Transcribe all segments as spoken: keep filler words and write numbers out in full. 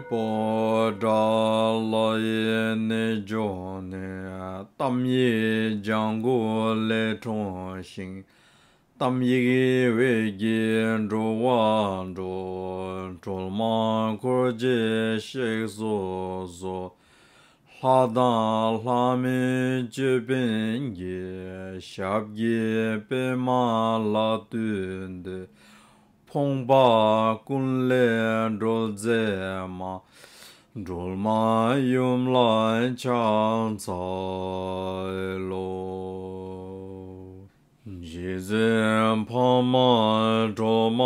པོ་ཏ་ལ་ཡི་རྣལ་འབྱོར་ནས། གཏམ་ཡིག་ལྗང་གུ་ལས་འཁྲུངས་ཤིང་། གཏམ་ཡིག་འོད་ཀྱིས་འགྲོ་བ་སྒྲོལ། སྒྲོལ་མ་འཁོར་བཅས་གཤེགས་སུ་གསོལ། ལྷ་དང་ལྷ་མིན་ཅོད་པན་གྱིས། ཞབས་ཀྱི་པདྨ་ལ་བཏུད་དེ། ཕོངས་པ་ཀུན་ལས་སྒྲོལ་མཛད་མ། སྒྲོལ་མ་ཡུམ་ལ་ཕྱག་འཚལ་ལོ། རྗེ་བཙུན་འཕགས་མ་སྒྲོལ་མ་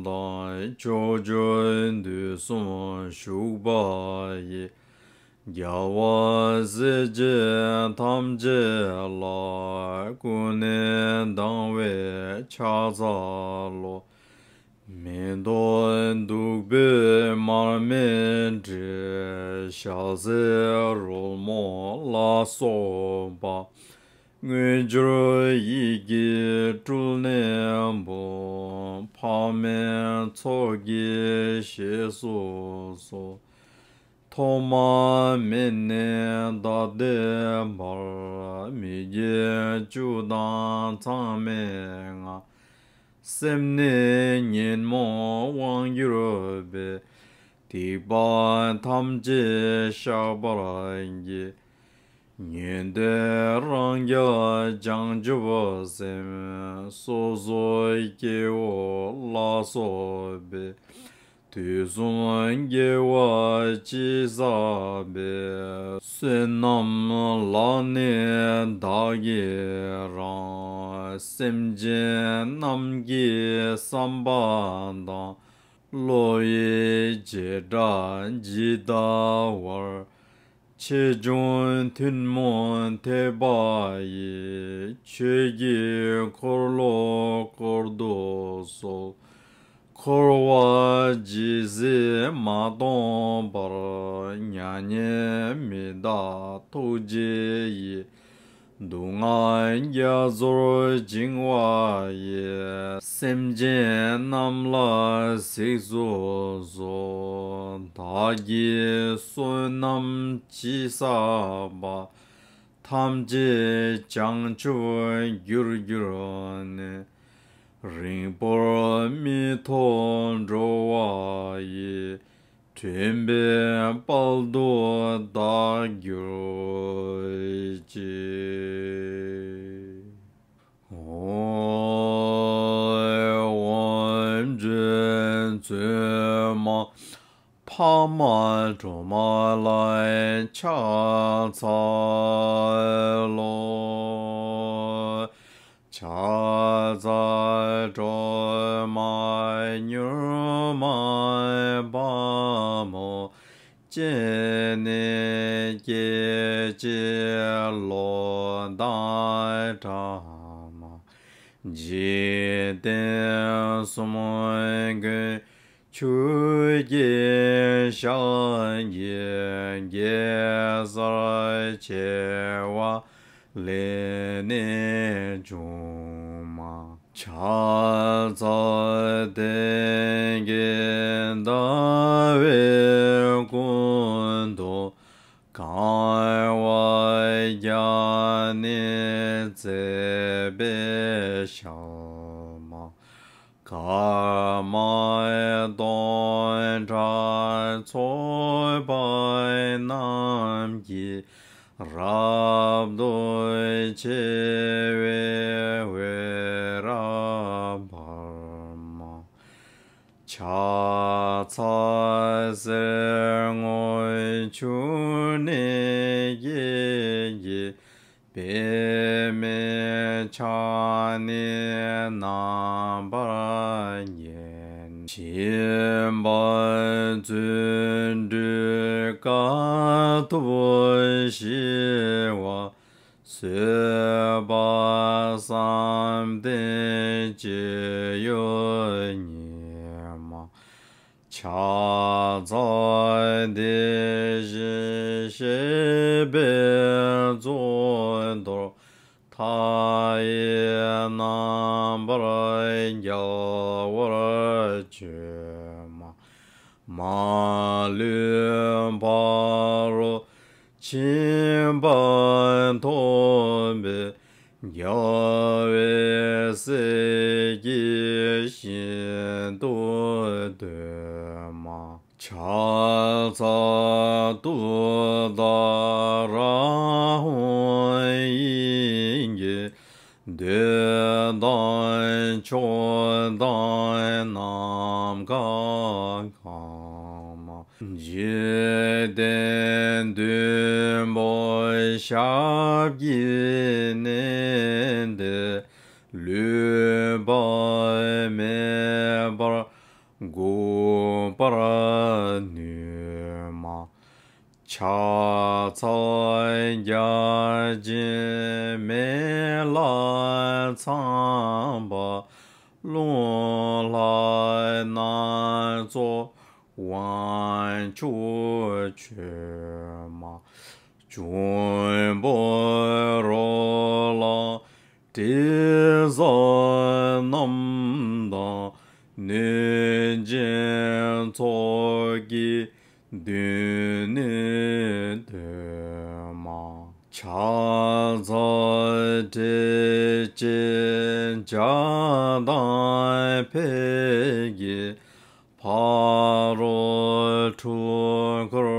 དང་། ཕྱོགས་བཅུའི་དུས་གསུམ་བཞུགས་པ་ཡི། རྒྱལ་བ་སྲས་བཅས་ཐམས་ཅད་ལ། ཀུན་ནས་སྡང་བའི་ཕྱག་འཚལ་ལོ། མེ་ཏོག་བདུག་སྤོས་མར་མེ་དྲི། ཞལ་ཟས་རོལ་མོ་ལ་སོགས་པ། དངོས་འབྱོར་ཡིད་ཀྱིས་སྤྲུལ་ནས་འབུལ། འཕགས་མའི་ཚོགས་ཀྱིས་བཞེས་སུ་གསོལ། ཐོག་མ་མེད་ནས་ད་ལྟའི་བར། མི་དགེ་བཅུ་དང་མཚམས་མེད་ལྔ། སེམས་ནི་ཉོན་མོངས་དབང་གྱུར་པའི། སྡིག་པ་ཐམས་ཅད་བཤགས་པར་བགྱི། ཉན་ཐོས་རང་རྒྱལ་བྱང་ཆུབ་སེམས། སོ་སོའི་སྐྱེ་བོ་ལ་སོགས་པའི། དུས་གསུམ་དགེ་བ་ཅི་བསགས་པའི། བསོད་ནམས་ལག་ནི་བདག་གིས་རང་། སེམས་ཅན་རྣམས་ཀྱི་བསམ་པ་དང་། བློ་ཡི་བྱེ་བྲག་ཇི་ལྟ་བར། ཆེ་ཆུང་ཐུན་མོང་ཐེག་པ་ཡི། ཆོས་ཀྱི་འཁོར་ལོ་བསྐོར་དུ་གསོལ། འཁོར་བ་ཇི་སྲིད་མ་སྟོངས་བར། མྱ་ངན་མི་འདའ་ཐུགས་རྗེ་ཡིས། སྡུག་བསྔལ་རྒྱ་མཚོར་བྱིང་བ་ཡི། སེམས་ཅན་རྣམས་ལ་གཟིགས་སུ་གསོལ། བདག་གིས་བསོད་ནམས་ཅི་བསགས་པ། ཐམས་ཅད་བྱང་ཆུབ་རྒྱུར་གྱུར་ནས། རིང་པོར་མི་ཐོགས་འགྲོ་བ་ཡི། དྲན་པའི་དཔལ་དུ་བདག་གྱུར་ཅིག། ཨོཾ། དབང་ཕྱུག་བཙུན་མ་འཕགས་མ་སྒྲོལ་མ་ལ་ཕྱག་འཚལ་ལོ། ཕྱག་འཚལ་སྒྲོལ་མ་མྱུར་མ་དཔའ་མོ། སྤྱན་ནི་སྐད་ཅིག་གློག་དང་འདྲ་མ། འཇིག་རྟེན་གསུམ་མགོན་ཆུ་སྐྱེས་ཞལ་གྱི། གེ་སར་བྱེ་བ་ལས་ནི་བྱུང་མ། ཕྱག་འཚལ་དེ་ཀའི་ཟླ་བའི་ཀུན་ཏུ། གང་བ་བརྒྱ་ནི་མཛེས་པའི་ཞལ་མ། སྐར་མ་སྟོང་ཕྲག་ཚོགས་པ་རྣམས་ཀྱིས། རབ་ཏུ་ཕྱེ་བའི་འོད་རབ་འབར་མ། ཕྱག་འཚལ་གསེར་སྔོ་ཆུ་ནས་སྐྱེས་ཀྱི། པདྨས་ཕྱག་ནི་རྣམ་པར་བརྒྱན། བཞིན་པ་རྫུ་འཕྲུལ་དཀའ་ཐུབ་ཞི་བ། བཟོད་པ་བསམ་གཏན་སྤྱོད་ཡུལ་ཉིད་མ། ཕྱག་འཚལ་དེ་བཞིན་གཤེགས་པའི་གཙུག་ཏོར། མཐའ་ཡས་རྣམ་པར་རྒྱལ་བར་སྤྱོད་མ། མ་ལུས་ཕ་རོལ་ཕྱིན་པ་ཐོབ་པའི་རྒྱལ་བའི་སྲས་ཀྱི་ཞིང་དུ་སྡོད་མ། ཕྱག་འཚལ་ཏུཏྟཱ་ར་ཧཱུྃ། ཡིད་ཀྱིས་འདོད་དང་ཕྱོགས་དང་ནམ་མཁའ་གང་མ། འཇིག་རྟེན་བདུན་པོ་ཞབས་ཀྱིས་མནན་ཏེ། ལུས་པ་མེད་པར་འགུགས་པར་ནུས་མ། ཕྱག་འཚལ་བརྒྱ་བྱིན་མེ་ལྷ་ཚངས་པ། རླུང་ལྷ་སྣ་ཚོགས་དབང་ཕྱུག་མཆོད་མ། འབྱུང་པོ་རོ་ལངས་དྲི་ཟ་རྣམས་དང་། གནོད་སྦྱིན་ཚོགས་ཀྱིས་མདུན་ནས་བསྟོད་མ། ཕྱག་འཚལ་ཏྲཊ་ཅེས་བྱ་དང་ཕཊ་ཀྱིས། ཕ་རོལ་འཁྲུལ་འཁོར་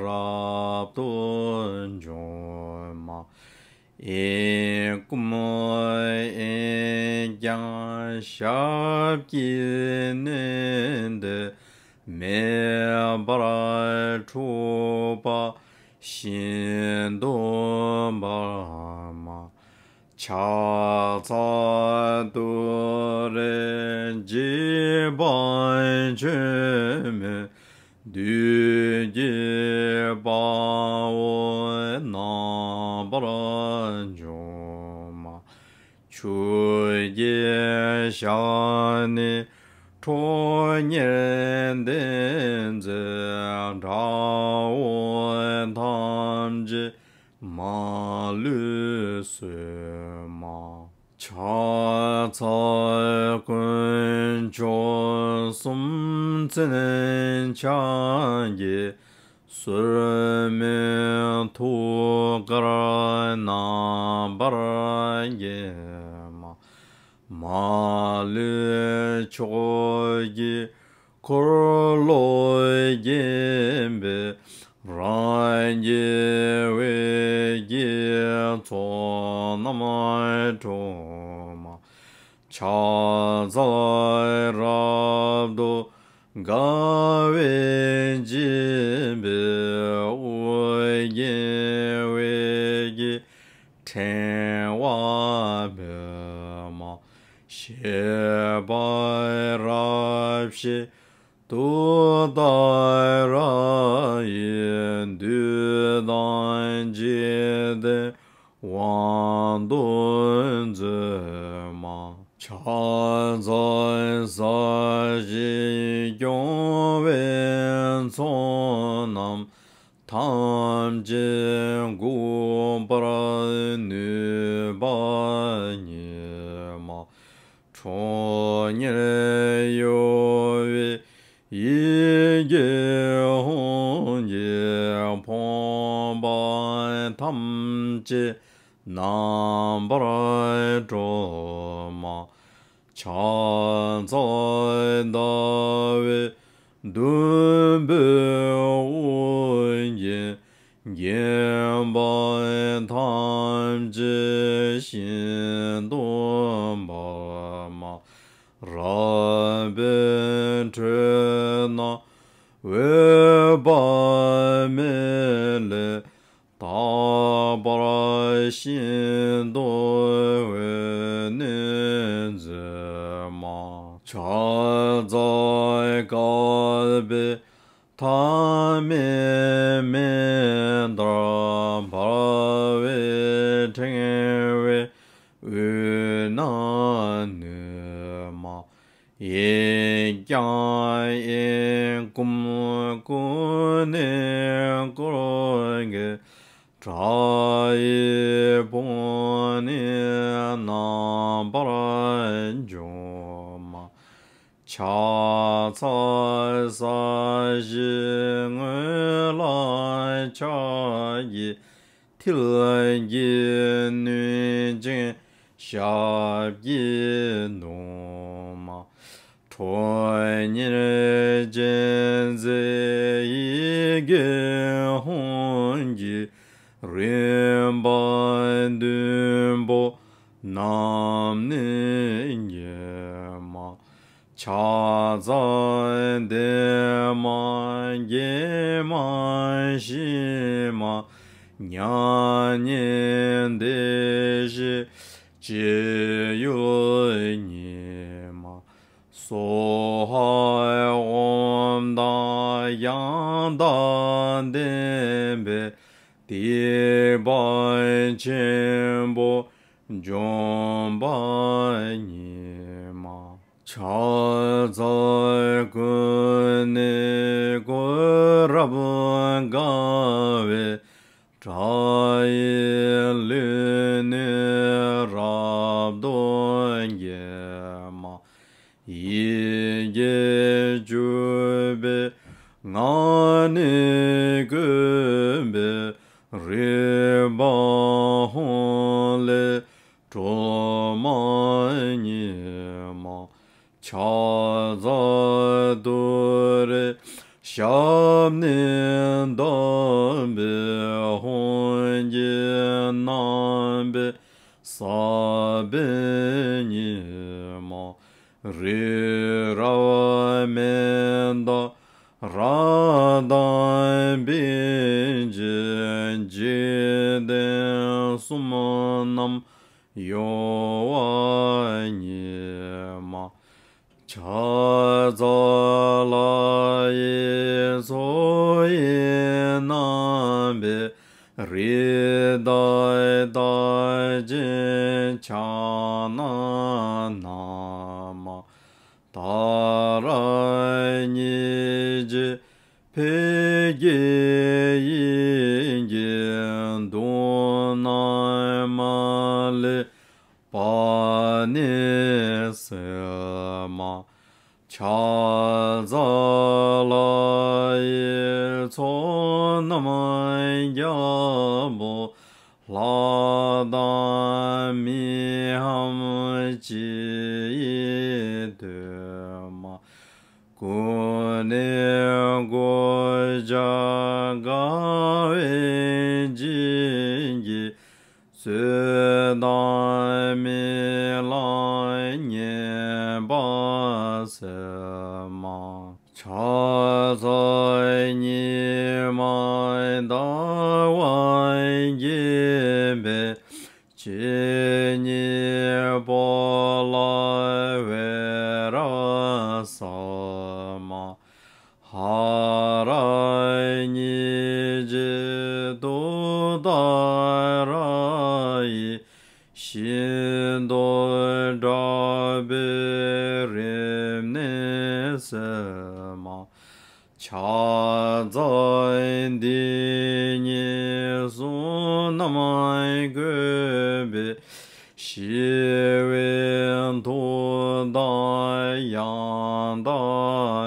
རབ་ཏུ་འཇོམས་མ། ཨེ་ཀཱུཾ་ཨེ་ཀྱཾ། ཞབས་ཀྱིས་མནན་ཏེ་མེ་འབར་འཁྲུགས་པ་ཤིན་ཏུ་འབར་མ། ཕྱག་འཚལ་ཏུ་རེ་འཇིགས་པ་ཆེན་མོའི་བདུད་ཀྱི་དཔའ་བོ་རྣམ་པར་འཇོམས་མ། ཆུ་སྐྱེས་ཞལ་ནི་ཁྲོ་གཉེར་ལྡན་མཛད། དགྲ་བོ་ཐམས་ཅད་མ་ལུས་གསོད་མ། ཕྱག་འཚལ་དཀོན་མཆོག་གསུམ་མཚོན་ཆ་གྱི། སོར་མོས་ཐུགས་ཀར་རྣམ་པར་བརྒྱན་མ། མ་ལུས་ཕྱོགས་ཀྱི་འཁོར་ལོས་བརྒྱན་པའི། རང་རྒྱལ་འོད་ཀྱི་ཚོགས་རྣམས་འཁྲུགས་མ། ཕྱག་འཚལ་རབ་ཏུ་དགའ་བས་བརྒྱན་པའི། ཨོ་རྒྱན་འོད་ཀྱི་ཕྲེང་བ་འབུལ་མ། བཞད་པ་རབ་བཞད་ཏུཏྟཱ་ར་ཡིས། བདུད་དང་འཇིག་རྟེན་དབང་དུ་མཛད་མ། ཕྱག་འཚལ་ས་གཞི་སྐྱོང་བའི་ཚོགས་རྣམས། ཐམས་ཅད་འགུགས་པར་ནུས་པ་ཉིད་མ། ཁྲོ་གཉེར་གཡོ་བའི་ཡི་གེ་ཧཱུྃ་གིས། ཕོངས་པ་ཐམས་ཅད་རྣམ་པར་སྒྲོལ་མ། ཕྱག་འཚལ་ཟླ་བའི་བདུད་པོས་དབུ་བརྒྱན། བརྒྱན་པ་ཐམས་ཅད་ཤིན་ཏུ་འབར་མ། རལ་པའི་ཁྲོད་ན་འོད་དཔག་མེད་ལས། དག་པར་ཤིན་ཏུ་འོད་ནི་མཛད་མ། ཕྱག་འཚལ་བསྐལ་པའི་མཐའ་མེད་མེ་ལྟར་འབར་བའི་ཕྲེང་བའི་དབུས་ན་ནུས་མ། ཨེ་ཀྱཾ་ཨེ་ཀཱུཾ་ཀུཎྜི་ཀོ་ཥེ། དགྲ་ཡི་དཔུང་ནི་རྣམ་པར་འཇོམས་མ། ཕྱག་འཚལ་ས་གཞིའི་ངོས་ལ་ཕྱག་གི་མཐིལ་གྱིས་བསྣུན་ཅིང་ཞབས་ཀྱིས་བརྡུང་མ། ཁྲོ་གཉེར་ཅན་མཛད་ཡི་གེ་ཧུང་གི་རིམ་པ་བདུན་པོ་རྣམས་ནི་ཉོན་མ། ཕྱག་འཚལ་བདེ་མ་དགེ་མ་ཞི་མ་མྱ་ངན་འདས་ཞི་སྤྱོད་ཡུལ་ཉིད་མ། སྭཱ་ཧཱ་ཨོཾ་དང་ཡང་དག་ལྡན་པའི་སྡིག་པ་ཆེན་པོ་འཇོམས་པ་ཉིད་མ། ཕྱག་འཚལ་ཀུན་ནས་གུས་རབ་དགའ་བའི་དགྲ་ཡི་ལུས་ནི་རབ་ཏུ་འགེམས་མ། ཡི་གེ་བཅུ་པའི་ངག་ནི་བཀོད་པའི་རིག་པ་ཧཱུྃ་ལས་སྒྲོལ་མ་ཉིད་མ། ཕྱག་འཚལ་ཏུ་རེའི་ཞབས་ནི་བརྡབས་པའི་ཧཱུྃ་གི་རྣམ་པའི་ས་བོན་ཉིད་མ། རི་རབ་མནྡ་ར་དང་པཎ་ཆེན་འཇིག་རྟེན་གསུམ་རྣམས་གཡོ་བ་ཉིད་མ། ཕྱག་འཚལ་ལྷ་ཡི་མཚོ་ཡི་རྣམ་པའི་རི་དྭགས་རྟགས་ཅན་ཕྱག་ན་བསྣམས་མ། ཏཱ་ར་གཉིས་ཀྱི་ཕཊ་ཀྱི་དབྱིབས་ཀྱི་མདོག་ནི་མ་ལུས་པ་ནི་སིལ་མ། ཕྱག་འཚལ་ལྷ་ཡི་ཚོགས་རྣམས་རྒྱལ་པོ་ལྷ་དང་མི་འམ་ཅི་ཡིས་བསྟོད་མ། ཀུན་ནས་གོ་ཆ་དགའ་བའི་བརྗིད་ཀྱིས་བསུ་དང་མི་ལང་སྙན་པ་སིལ་མ། ཕྱག་འཚལ་ཉི་མ་ཟླ་བ་རྒྱས་པའི་བྱེད་གཉིས་པོ་ལ་འོད་རབ་གསལ་མ། ཧ་ར་གཉིས་ཀྱི་ཏུཏྟཱ་ར་ཡི་ཤིན་ཏུ་དྲག་པོའི་རིམས་ནད་སེལ་མ། ཕྱག་འཚལ་འདི་ཉིད་གསུམ་རྣམས་བཀོད་པའི་ཞི་བའི་མཐུ་དང་ཡང་དག་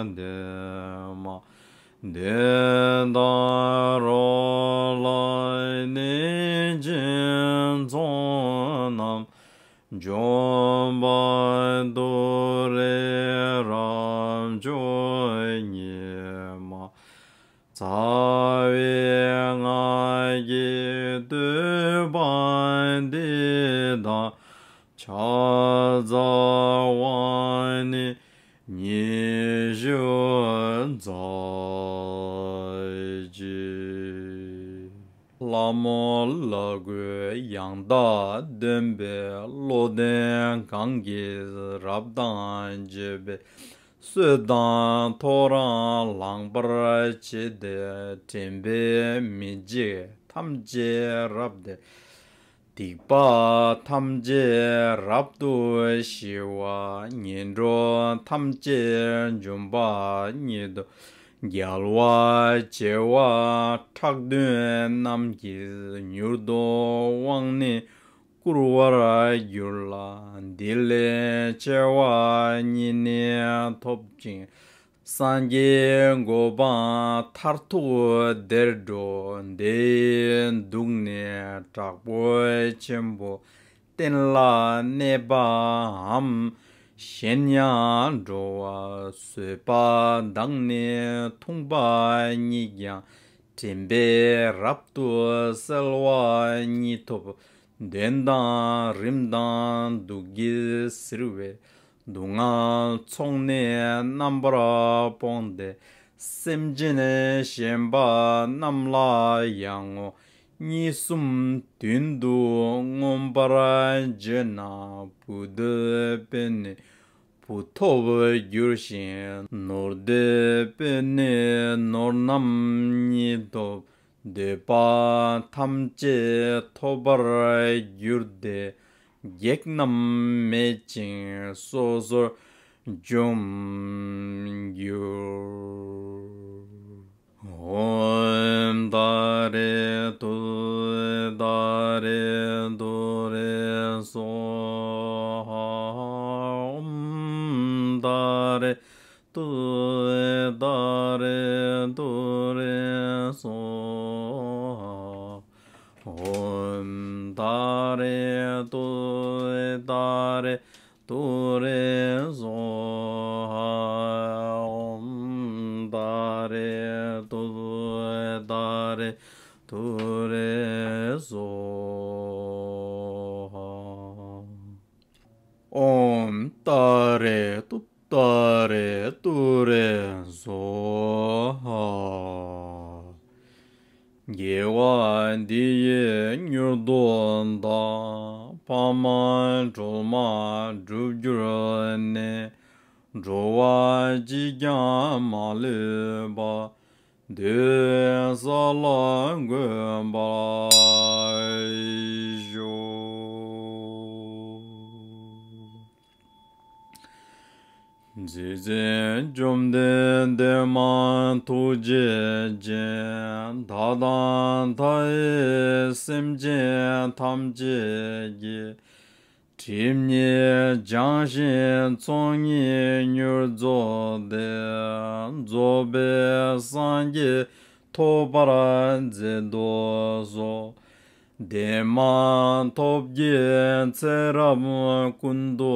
ལྡན་མ། གདོན་དང་རོ་ལངས་ནད་ཀྱི་ཚོགས་རྣམས་འཇོམས་པ་ཏུ་རེ་རབ་མཆོག་ཉིད་མ། རྩ་བའི་སྔགས་ཀྱི་བསྟོད་པ་འདི་དང་ཕྱག་འཚལ་དབང་ནི་ཉི་ཤུ་རྩ་གཅིག། ལྷ་མོ་ལ་གུས་ཡང་དག་ལྡན་པའི་བློ་ལྡན་གང་གིས་རབ་དང་བརྗོད་པའི་གསོལ་དང་ཐོ་རངས་ལེགས་པར་བྱས་ཏེ། དྲན་པས་མི་འཇིགས་ཐམས་ཅད་རབ་སྟེར། སྡིག་པ་ཐམས་ཅད་རབ་ཏུ་ཞི་བ། ངན་འགྲོ་ཐམས་ཅད་འཇོམས་པ་ཉིད་དོ། རྒྱལ་བ་བྱེ་བ་ཕྲག་བདུན་རྣམས་ཀྱིས། མྱུར་དུ་དབང་ནི་ བསྐུར་བར་འགྱུར་ལ། འདི་ལས་ཆེ་བ་ཉིད་ནི་ཐོབ་ཅིང་། སངས་རྒྱས་གོ་འཕང་མཐར་ཐུག་དེར་འགྲོ། དེ་ཡི་དུག་ནི་དྲག་པོ་ཆེན་པོ། བསྟན་ལ་གནས་པའམ་གཞན་ཡང་འགྲོ་བ། བཟོད་པ་དང་ནི་མཐུན་པ་ཉིད་ཀྱང་། དྲན་པས་རབ་ཏུ་གསལ་བ་ཉིད་ཐོབ། གདོན་དང་རིམས་དང་དུག་གིས་གཟིར་བའི། སྡུག་བསྔལ་ཚོགས་ནི་རྣམ་པར་སྤོང་སྟེ། སེམས་ཅན་གཞན་པ་རྣམས་ལ་ཡང་ངོ་། གཉིས་གསུམ་བདུན་དུ་མངོན་པར་བརྗོད་ན། བུ་འདོད་པས་ནི་བུ་ཐོབ་འགྱུར་ཞིང་། ནོར་འདོད་པས་ནི་ནོར་རྣམས་ཉིད་ཐོབ། འདོད་པ་ཐམས་ཅད་ཐོབ་པར་འགྱུར་ཏེ། བགེགས་རྣམས་མེད་ཅིང་སོ་སོར་འཇོམས་འགྱུར། ཨོཾ་ཏཱ་རེ་ཏུཏྟཱ་རེ་ཏུ་རེ་སྭཱ་ཧཱ། ཨོཾ་ཏཱ་རེ་ཏུཏྟཱ་རེ་ཏུ་རེ་སྭཱ་ཧཱ། ཨོཾ་ཏཱ་རེ་ཏུཏྟཱ་རེ་ཏུ་རེ་སྭཱ་ཧཱ། ཨོཾ་ཏཱ་རེ་ཏུཏྟཱ་རེ་ཏུ་རེ་སྭཱ་ཧཱ། ཨོཾ་ཏཱ་རེ་ཏུཏྟཱ་ཏཱ་རེ་ཏུ་རེ་སྭཱ་ཧཱ། དགེ་བ་འདི་ཡིས་མྱུར་དུ་བདག། ཕ་མ་སྒྲོལ་མ་འགྲུབ་གྱུར་ནས། འགྲོ་བ་གཅིག་ཀྱང་མ་ལུས་པ། འདོད་ས་ལ་འགོད་པར་ཤོག། རྗེ་བཙུན་བཅོམ་ལྡན་འདས་མ་ཐུགས་རྗེ་ཅན། བདག་དང་མཐའ་ཡས་སེམས་ཅན་ཐམས་ཅད་ཀྱི། སྒྲིབ་གཉིས་སྦྱངས་ཤིང་ཚོགས་གཉིས་མྱུར་རྫོགས་ཏེ། རྫོགས་པའི་སངས་རྒྱས་ཐོབ་པར་མཛད་དུ་གསོལ། དེ་མ་ཐོབ་ཀྱི་ཚེ་རབས་ཀུན་ཏུ་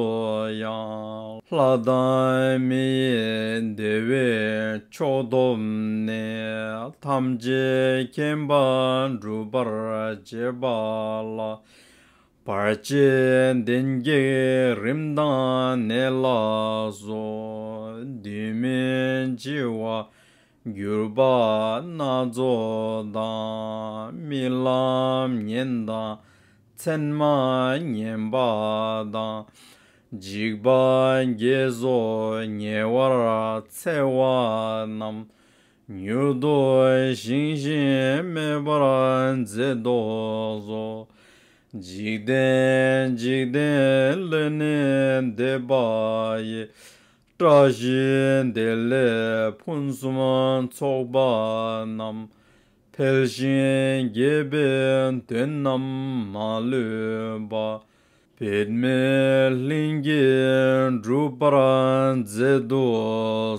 ཡང་། ལྷ་དང་མི་ཡི་བདེ་བའི་མཆོག་ཐོབ་ནས། ཐམས་ཅད་མཁྱེན་པ་འགྲུབ་པར་བྱེད་པ་ལ། བར་ཆད་གདོན་བགེགས་རིམས་དང་ནད་ལ་སོགས། དུས་མིན་འཆི་བ་གྱུར་པ་སྣ་ཚོགས་དང་། རྨི་ལམ་ངན་དང་མཚན་མ་ངན་པ་དང་། འཇིགས་པ་བརྒྱད་སོགས་ཉེ་བར་འཚེ་བ་རྣམས། མྱུར་དུ་ཞི་ཞིང་མེད་པར་མཛད་དུ་གསོལ། འཇིག་རྟེན་འཇིག་རྟེན་ལས་ནི་འདས་པ་ཡི། བཀྲ་ཤིས་བདེ་ལེགས་ཕུན་སུམ་ཚོགས་པ་རྣམས། འཕེལ་ཞིང་རྒྱས་པའི་དོན་རྣམས་མ་ལུས་པ། འབད་མེད་ལྷུན་གྱིས་འགྲུབ་པར་མཛད་དུ་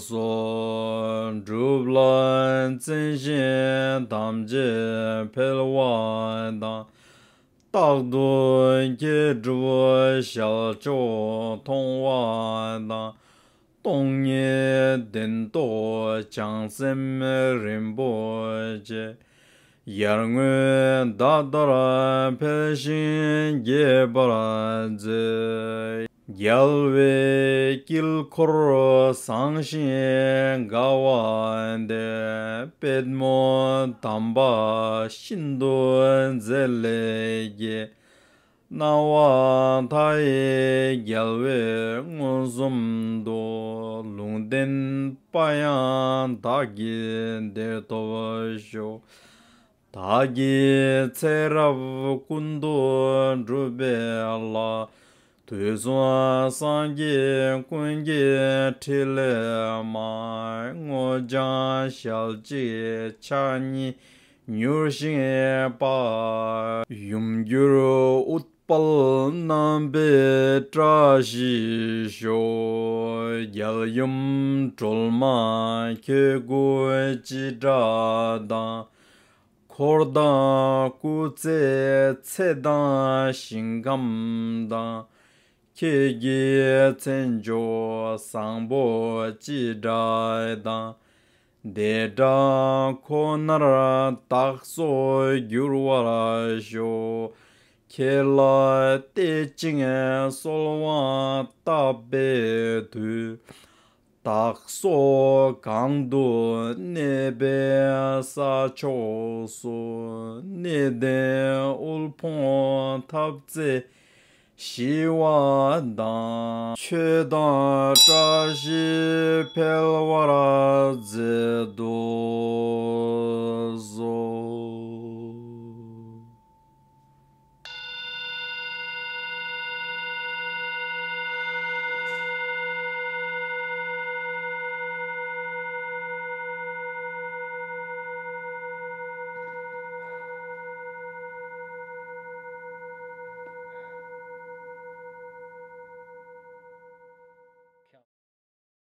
གསོལ། སྒྲུབ་ལ་བརྩོན་ཞིང་དམ་བཅས་འཕེལ་བ་དང་། རྟག་ཏུ་མཁས་གྲུབ་ཞལ་མཆོག་མཐོང་བ་དང་། སྟོང་ཉིད་དོན་རྟོགས་བྱང་སེམས་རིན་པོ་ཆེ། ཡར་ངོའི་ཟླ་ལྟར་འཕེལ་ཞིང་རྒྱས་པར་མཛོད། རྒྱལ་བའི་དཀྱིལ་འཁོར་བཟང་ཞིང་དགའ་བ་དེར། པདྨོ་དམ་པ་ཤིན་ཏུ་མཛེས་ལེགས་བརྒྱན། སྣང་བ་མཐའ་ཡས་རྒྱལ་བས་མངོན་སུམ་དུ། ལུང་བསྟན་པ་ཡང་བདག་གིས་དེར་ཐོབ་ཤོག། བདག་གིས་ཚེ་རབས་ཀུན་ཏུ་བསྒྲུབས་པའི་ལྷ། དུས་གསུམ་སངས་རྒྱས་ཀུན་གྱི་ཕྲིན་ལས་མ། སྔོ་ལྗང་ཞལ་གཅིག་ཕྱག་གཉིས་མྱུར་བཞེངས་པ། ཡུམ་གྱུར་ཨུཏྤལ་ དཔལ་རྣམ་པའི་བཀྲ་ཤིས་ཤོག། རྒྱལ་ཡུམ་སྒྲོལ་མ་ཁྱེད་སྐུ་ཅི་འདྲ་དང་། འཁོར་དང་སྐུ་ཚེ་ཚེ་དང་ཞིང་ཁམས་དང་། ཁྱེད་ཀྱི་མཚན་མཆོག་བཟང་པོ་ཅི་འདྲ་དང་། དེ་འདྲ་ཁོ་ནར་བདག་སོགས་འགྱུར་བར་ཤོག། ཁྱེད་ལ་བལྟས་ཤིང་གསོལ་བ་བཏབ་པའི་མཐུས། བདག་སོགས་གང་དུ་གནས་པའི་ས་ཕྱོགས་སུ། གནས་བརྟན་དབུལ་ཕོངས་འཐབ་རྩོད་ཞི་བ་དང་། ཆོས་དང་བཀྲ་ཤིས་འཕེལ་བར་མཛད་དོ།